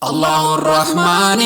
الله الرحمن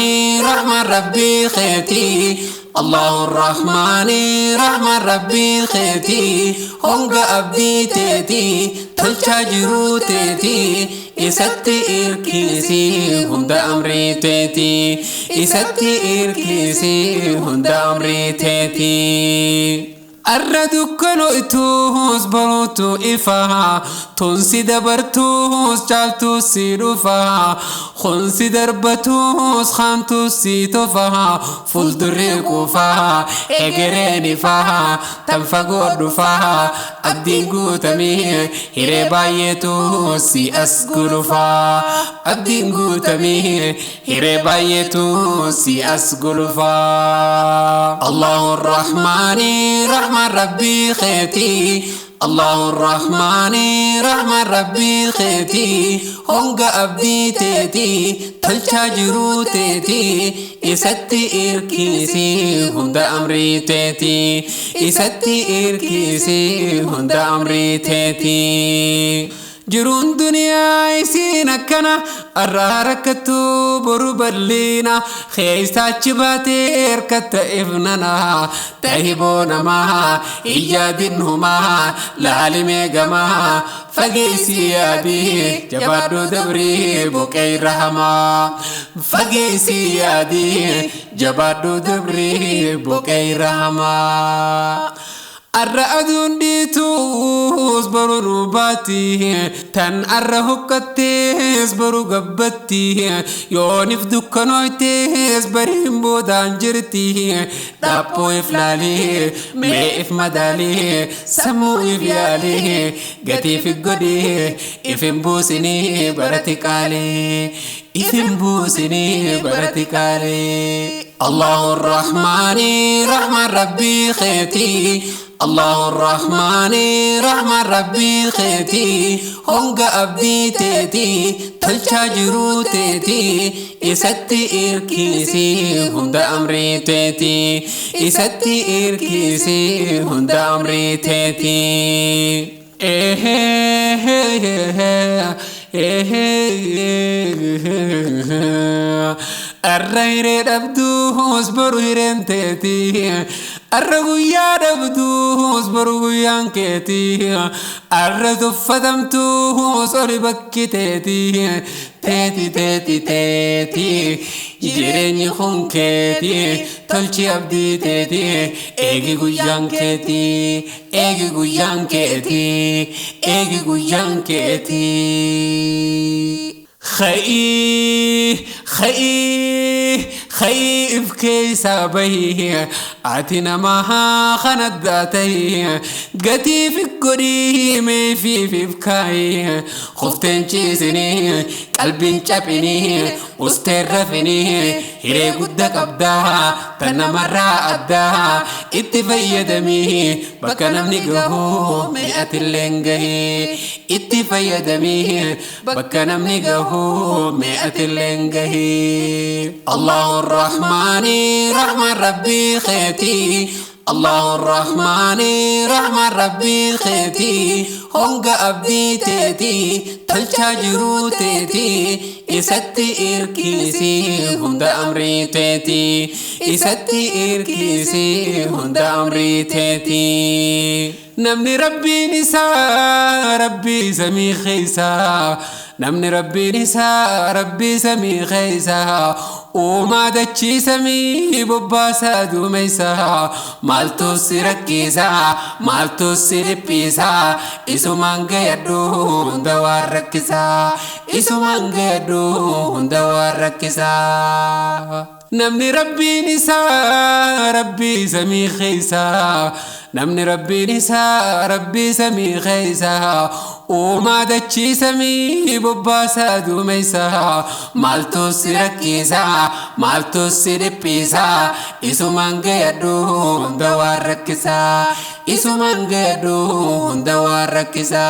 رحمن ربي خيتي الله الرحمن رحمن ربي خيتي هونغ أبدي تيتي تلشا جرو تيتي إستي إركيسي هند أمري تيتي إستي إركيسي هند أمري تيتي Arra dukkanoituus baruutu ifaa Tunsi dabartuus caaltuus si dhufaa Khunsi darbatuus haamtuus si tofaa Fuuldurri kufaa egereen ifaa Tan fagoo dhufaa abdiin guutamee Hiree baay'eetu si as gulufaa Abdiin guutamee hiree baay'eetu si as gulufaa Allahu Rahmaani رحمن ربي خيتي الله الرحمن رحمن ربي خيتي هونغ أبدي تيتي تلشا جرو تيتي إستي إركيسي هند أمري تيتي إستي إركيسي هند أمري تيتي Jiruun duniyaa isiin akkana arraa rakkattu boru bal'ina keessa achi baatee hirkatta ifnana tahiboo namaa iyyaadin humaa laalimee gamaa fageessi yaadii jabaadhuu dabrii buqee rahamaa fageessi yaadii jabaadhuu dabrii buqee rahamaa. Arra aduun dhiituus boru rubaati tan arra huqqattees boru gabbatti yoonif dukkanooytees bariin boodaan jirti dhaabboo if laalee mee if madaalee sammuu if yaalee gatiif godhee if hin buusinii barati qaalee if hin buusinii barati qaalee. Allahu Rahmaani Rahmaan Rabbii keetii. الله الرحمن رحمن ربي خيتي هونغ أبدي تيتي تلشا جرو تيتي إستي إركيسي هند أمري تيتي إستي إركيسي هند أمري تيتي Arra hiree dhabduus boru hireen teeti. Arra guyyaa dhabduus boru guyyaan keeti. Arra tuffatamtuus oli bakki teeti. Teeti teeti teeti jireenyi kun keeti. Tolchi abdii teeti eegi guyyaan keeti. Eegi guyyaan keeti. Eegi guyyaan keeti. خي خي خي إفكي سابي أتنا مها خنداتي قتي في القريم في فكاي خفتن چيسني قلبي چپني وسترفني هري قدك أبدا تنا مرة أدا اتفيدمي بكنا منقهو مئة اللنجهي اتفيدمي بكنا منقهو مئة اللنجهي الله الرحمن رحمن ربي خيتي الله الرحمن رحمن ربي خيتي هونغ أبدي تيتي تلشا جرو تيتي إستي إركيسي هند أمري تيتي إستي إركيسي هند أمري تيتي Namni rabbiin isaa rabbii samii keessa Namni rabbiin isaa rabbii samii keessa Uumaa dachii samii bobbaasaa duumessa Maaltu si rakkisa maaltu si dhiphisa Isumaan gayadhu hunda waan rakkisa Isumaan gayadhu hunda waan rakkisa Namni rabbiin isaa rabbii samii keessa Namni rabbiin isaa rabbii samii keessa Uumaa dachii samii bobbaasaa duumessa Maaltu si rakkisa maaltu si dhiphisa Isumaan gayadhu hunda waan rakkisa Isumaan gayadhu hunda waan rakkisa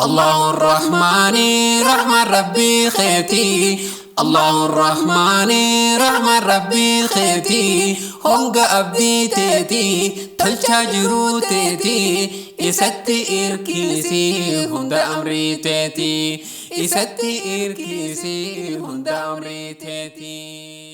Allahu Rahmaani Rahmaan Rabbii keetii الله الرحمن رحمن ربي خيتي هونغ أبدي تيتي تلشا جرو تيتي إستي إركيسي هند أمري تيتي. Isatti irkisii hunda amrii teetii.